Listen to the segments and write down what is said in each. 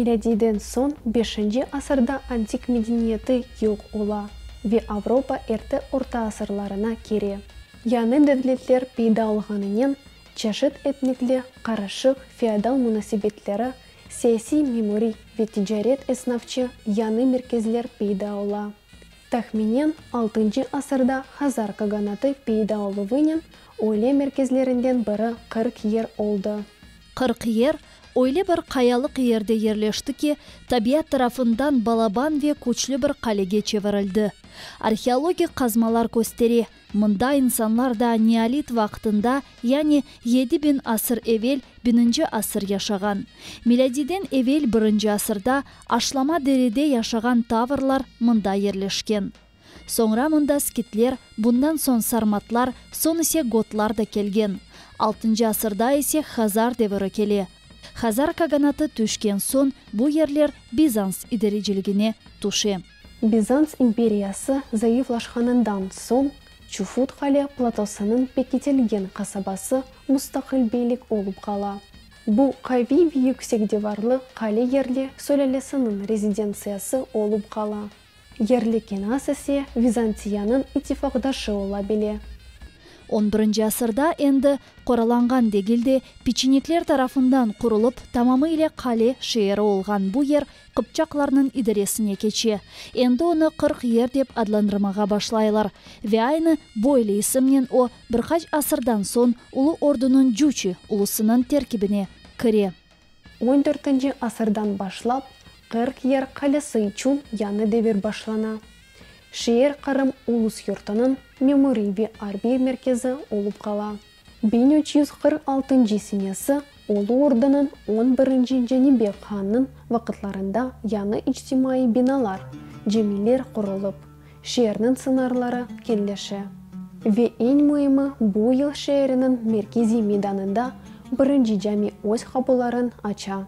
Milâdiyden soñ beşinci asırda antik medeniyeti yoq ola ve Avropa erte orta asırlarına kire. Yañı devletler peyda olğanınen çeşit etnikli qarışıq feodal munasebetleri, siyasiy-memuriy ve ticaret-esnafçı yañı merkezler peyda ola. Tahminen altıncı asırda Hazar Kaganatı peyda oluvınen öyle merkezlerinden biri 40 Yer oldı. 40 Yer öyle bir qayalıq yerde yerleşti ki, tabiat tarafından balaban ve küçlü bir qalege çevirildi. Arheologik qazmalar köstere, mında insanlar da neolit vaqtında, yani 7000 asır evel, bininci asır yaşağan. Milâdiyden evel birinci asırda Aşlama Derede yaşağan tavrlar mında yerleşken. Soñra mında skitler, bundan soñ sarmatlar, soñ ise gotlar da kelgen. Altıncı asırda ise Hazar deviri kele. Hazar Kaganatı tüşken soñ bu yerler Bizans idareciligine tüşe. Bizans imperiyası zayıflaşqanından soñ Çufut Qale platosınıñ pekitilgen qasabası mustaqil beylik olıp qala. Bu qaviy ve yüksek divarlı qale yerli sülâlesiniñ rezidentsiyası olıp qala. Yerli kenaz ise Vizantiyanıñ ittifaqdaşı ola bile. On birinci asırda endi qoralanğan degil de, peçenekler tarafından qurulıp, tamamı ile qale şeeri olğan bu yer qıpçaqlarnıñ idaresine keçe. Endi onı 40 Yer dep adlandırmağa başlaylar. Ve aynı böyle isimnen o, bir qaç asırdan soñ Ulu Ordunıñ Cuçi ulusınıñ terkibine kire. On dörtinci asırdan başlap 40 Yer qalesi içün yañı devir başlana. Şeer Qırım ulus yurtunıñ memuriy ve arbiy merkezi olıp qala. 1346 senesi Ulu Ordunıñ on birinci Canibek hannıñ vaqıtlarında yañı içtimaiy binalar, camiler qurulıp, şeerniñ sıñırları keñleşe. Ve eñ müimi, bu yıl şeeriniñ merkeziy meydanında birinci cami öz qapuların aça.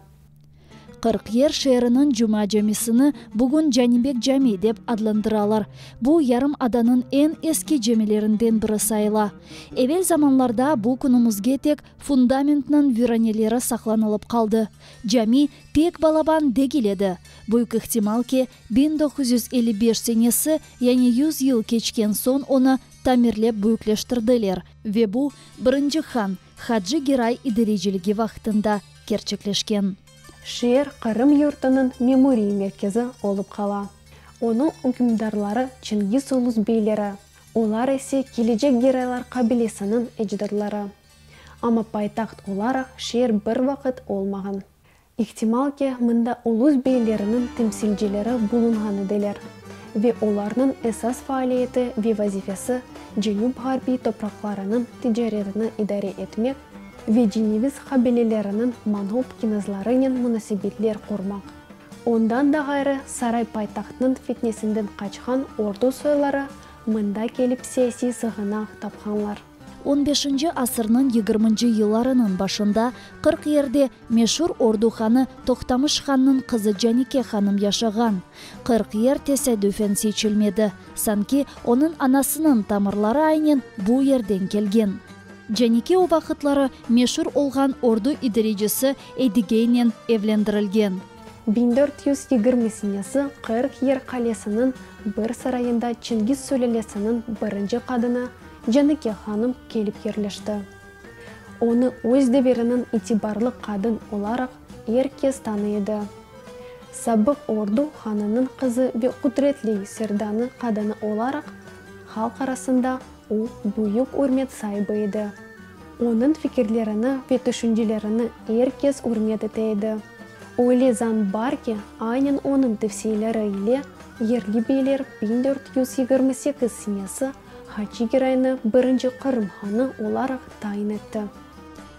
40 Yer şeeriniñ Cuma camisini bugün Canibek cami dep adlandıralar. Bu yarım adanıñ eñ eski camilerinden biri sayıla. Evel zamanlarda bu künümizge tek fundamentniñ viraneleri saqlanılıp qaldı. Cami pek balaban degil edi. Büyük ihtimal ki, 1955 senesi, yani 100 yıl keçken soñ onı tamirlep büyükleştirdiler ve bu birinci han Hacı Geray idareciligi vaqtında kerçekleşken. Şeer Qırım yurtunıñ memuriy merkezi olıp qala. Onıñ ükümdarları Çingiz ulus beyleri, olar ise kelecek Geraylar qabilesiniñ ecdadları. Amma paytaht olaraq şeer bir vaqıt olmağan. İhtimal ki, mında ulus beyleriniñ temsilcileri bulunğan ediler ve olarnıñ esas faaliyeti ve vazifesi cenüp-ğarbiy topraqlarınıñ ticaretini idare etmek ve ceneviz qabileleriniñ monğol kinazlarınen munasebetler qurmaq. Ondan da ğayrı, saray paytahtınıñ fitnesinden qaçqan ordu soyları mında kelip siyasiy sığınaq tapqanlar. On beşinci asırnıñ yigirminci yıllarınıñ başında 40 Yerde meşur ordu hanı Toqtamış hannıñ qızı Canike hanım yaşağan. 40 Yer tesadüfen seçilmedi, sanki onıñ anasınıñ tamırları aynen bu yerden kelgen. Canike o vaqıtları meşur olğan ordu idarecisi Edigeynen evlendirilgen. 1420 senesi 40 Yer qalesiniñ bir sarayında Çingiz sülâlesiniñ birinci qadını Canike hanım kelip yerleşti. Onı öz deviriniñ itibarlı qadın olaraq er kes tanıy edi. Sabıq ordu hanınıñ qızı ve qudretli serdanı qadını olaraq halq arasında o büyük ürmet saibi edi. Onıñ fikirlerini ve tüşüncelerini er kes ürmet ete edi. Öyle zan bar ki, aynen onıñ tevsiyeleri ile yerli beyler 1428 senesi Hacı Geraynı birinci Qırım hanı olaraq tayin etti.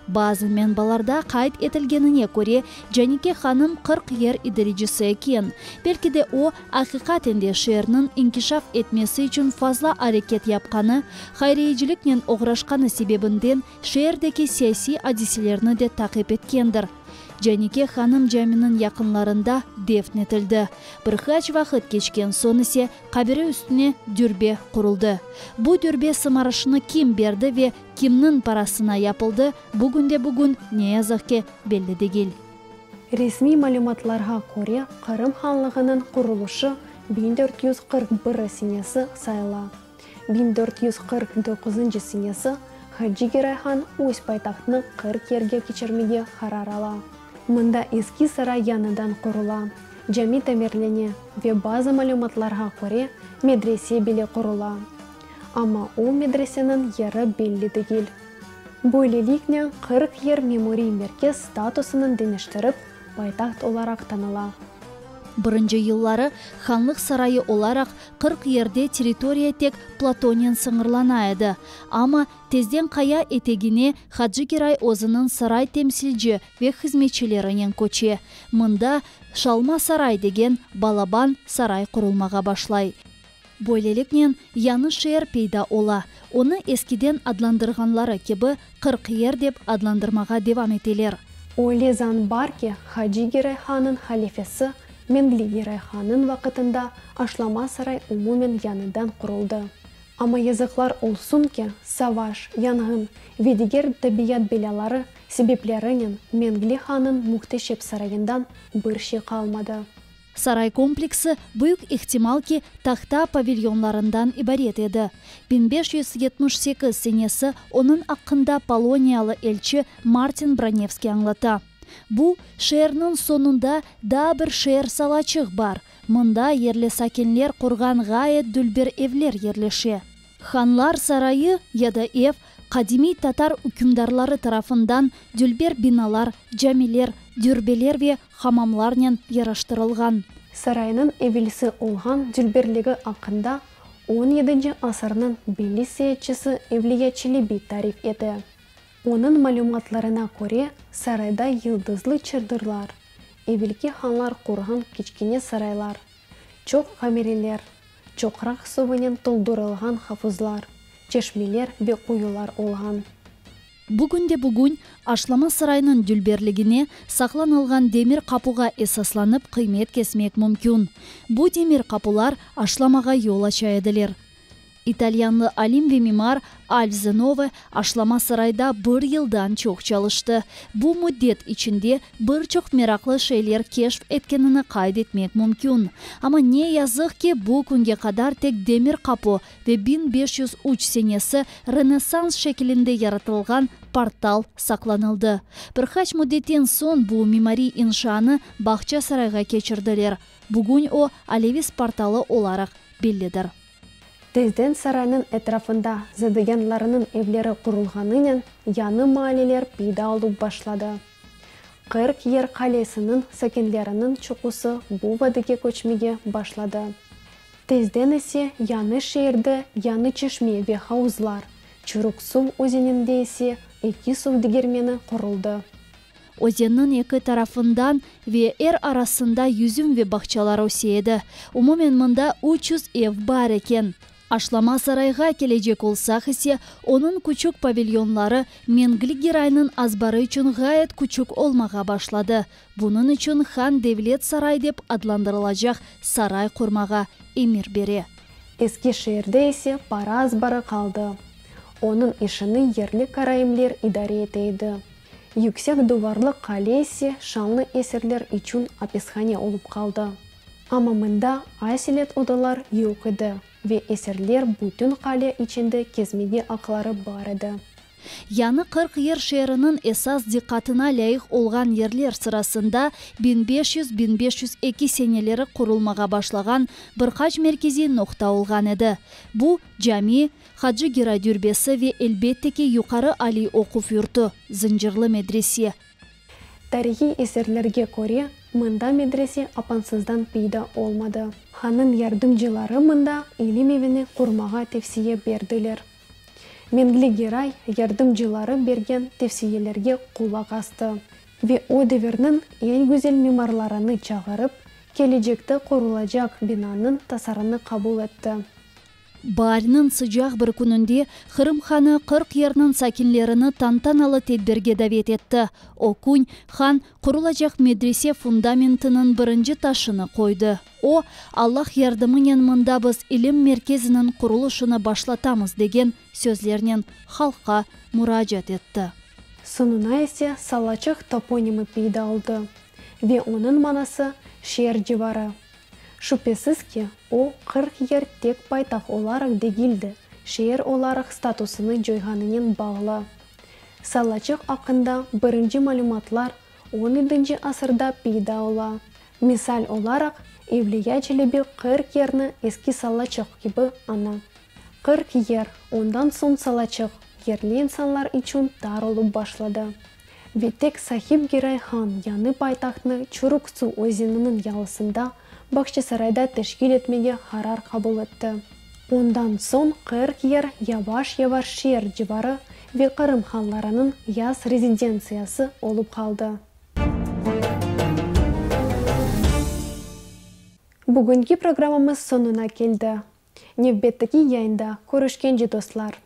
Bazı menbalarda qayd etilgenine köre, Canike hanım 40 Yer idarecisi eken. Belki de o, aqiqaten de şeerniñ inkişaf etmesi içün fazla areket yapqanı, hayriyeciliknen oğraşqanı sebebinden şeerdeki siyasiy adiselerni de taqip etkendir. Canike hanım caminiñ yaqınlarında defn etildi. Bir qaç vaqıt keçken soñ ise qabiri üstüne dürbe quruldı. Bu dürbe sımarışını kim berdi ve kimniñ parasına yapıldı, bugünde-bugün, ne yazıq ki, belli degil. Resmiy malümatlarğa köre, Qırım hanlığınıñ qurulışı 1441 senesi sayıla. 1449 senesi Hacı Geray han öz paytahtını 40 Yerge keçirmege qarar ala. Mında eski saray yañıdan qurula, cami tamirlene ve bazı malümatlarğa köre, medrese bile qurula. Amma o medreseniñ yeri belli degil. Böyleliknen 40 Yer memuriy merkez statusını deñiştirip, paytaht olaraq tanıla. Birinci yılları hanlıq sarayı olaraq 40 Yerde territoriya tek platonen sıñırlana edi. Amma tezden qaya etegine Hacı Geray özüniñ saray temsilci ve hızmetçilerinen köçe. Mında Şalma saray degen balaban saray qurulmağa başlay. Böyleliknen, yañı şeer peyda ola. Onı eskiden adlandırğanları kibi 40 Yer dep adlandırmağa devam eteler. Öyle zan bar ki, Hacı Geray hannıñ halifesi Mengli Geray hannıñ vaqıtında Aşlama saray umumen yañıdan quruldı. Amma yazıqlar olsun ki, savaş, yanğın ve diger tabiat belâları sebeplerinen Mengli hannıñ mühteşep sarayından bir şey qalmadı. Saray kompleksi, büyük ihtimal ki, tahta pavilyonlarından ibaret edi. 1578 senesi onıñ aqqında poloniyalı elçi Martin Bronevskiy añlata. Bu şeerniñ soñunda daa bir şeer Salaçıq bar, mında yerli sakinler qurğan ğayet dülber evler yerleşe. Hanlar sarayı ya da ev, qadimiy tatar ükümdarları tarafından dülber binalar, camiler, dürbeler ve hamamlarnen yaraştırılğan. Saraynıñ evelsi olğan dülberligi aqqında on yedinci asırnıñ belli seyaatçısı Evliya Çelebi tarif ete. Onıñ malümatlarına köre, sarayda yıldızlı çırdırlar, evelki hanlar qurğan kiçkene saraylar, çoq qamereler, çoqraq suvınen toldurılğan havuzlar, çeşmeler ve quyular olğan. Bugünde-bugün Aşlama saraynıñ dülberligine saqlanılğan demir qapuğa esaslanıp qıymet kesmek mümkün. Bu demir qapular aşlamağa yol aça ediler. İtalyanlı alim ve mimar Alf Zenove Aşlama sarayda bir yıldan çoq çalıştı. Bu müddet içinde bir çoq meraqlı şeyler keşf etkenini qayd etmek mümkün. Amma ne yazıq ki, bu künge qadar tek demir qapu ve 1503 senesi Renessans şekilinde yaratılğan portal saqlanıldı. Bir qaç müddetten soñ bu mimariy inşaanı Bağçasarayğa keçirdiler. Bugün o, Alevis portalı olaraq bellidir. Tezden saraynıñ etrafında zadegânlarnıñ evleri qurulğanınen yañı maaleler peyda olıp başladı. 40 Yer qalesiniñ sakinleriniñ çoqusı bu vadige köçmege başladı. Tezden ise yañı şeerde yañı çeşme ve havuzlar, Çürük Suv özeninde ise eki suv degermeni quruldı. Özenniñ eki tarafından ve er arasında yüzüm ve bağçalar öse edi. Umumen mında 300 ev bar eken. Aşlama sarayğa kelecek olsaq ise, onıñ küçük pavilyonları Mengli Geraynıñ azbarı içün ğayet küçük olmağa başladı. Bunıñ içün han devlet saray dep adlandırılacaq saray qurmağa emir bere. Eski şeerde ise para azbarı qaldı. Onıñ işini yerli karaimler idare ete edi. Yüksek duvarlı qale ise şanlı esirler içün apishane olıp qaldı. Amma mında aselet odalar yoq edi ve esirler bütün qale içinde kezmege aqları bar edi. Yañı 40 Yer şeeriniñ esas diqqatına lâyıq olğan yerler sırasında 1500-1502 seneleri qurulmağa başlağan bir qaç merkeziy noqta olğan edi. Bu, cami, Hacı Geray dürbesi ve, elbette ki, yuqarı aliy oquv yurtu, Zıncırlı medrese. Tarihiy eserlerge köre, mında medrese apansızdan peyda olmadı. Hannıñ yardımcıları mında ilim evini qurmağa tevsiye berdiler. Mengli Geray yardımcıları bergen tevsiyelerge qulaq astı ve o devirniñ eñ güzel mimarlarını çağırıp, kelecekte qurulacaq binanıñ tasarını qabul etti. Baarniñ sıcaq bir kününde Qırım hanı 40 Yerniñ sakinlerini tantanalı tedbirge davet etti. O kün han qurulacaq medrese fundamentiniñ birinci taşını qoydı. O, Allah yardımınen mında biz ilim merkeziniñ qurulışını başlatamız degen sözlernen halqqa muracaat etti. Soñuna ise Salaçıq toponimi peyda oldı. Ve onıñ manası, şeer civarı. Şübhesiz ki, o, 40 Yer tek paytaht olaraq degil de, şeer olaraq statusını coyğanınen bağlı. Salaçıq aqqında birinci malümatlar on yedinci asırda peyda ola. Misal olaraq, Evliya Çelebi 40 Yerni Eski Salaçıq kibi aña. 40 Yer, ondan soñ Salaçıq, yerli insanlar içün tar olıp başladı. Ve tek Sahib Geray han yañı paytahtnı Çurük Su özeniniñ yalısında, Bağçasarayda teşkil etmege qarar qabul etti. Ondan soñ 40 Yer yavaş-yavaş şeer civarı ve Qırım hanlarınıñ yaz rezidentsiyası olıp qaldı. Bugünki programmamız soñuna keldi. Nevbetteki yayında körüşkence, dostlar!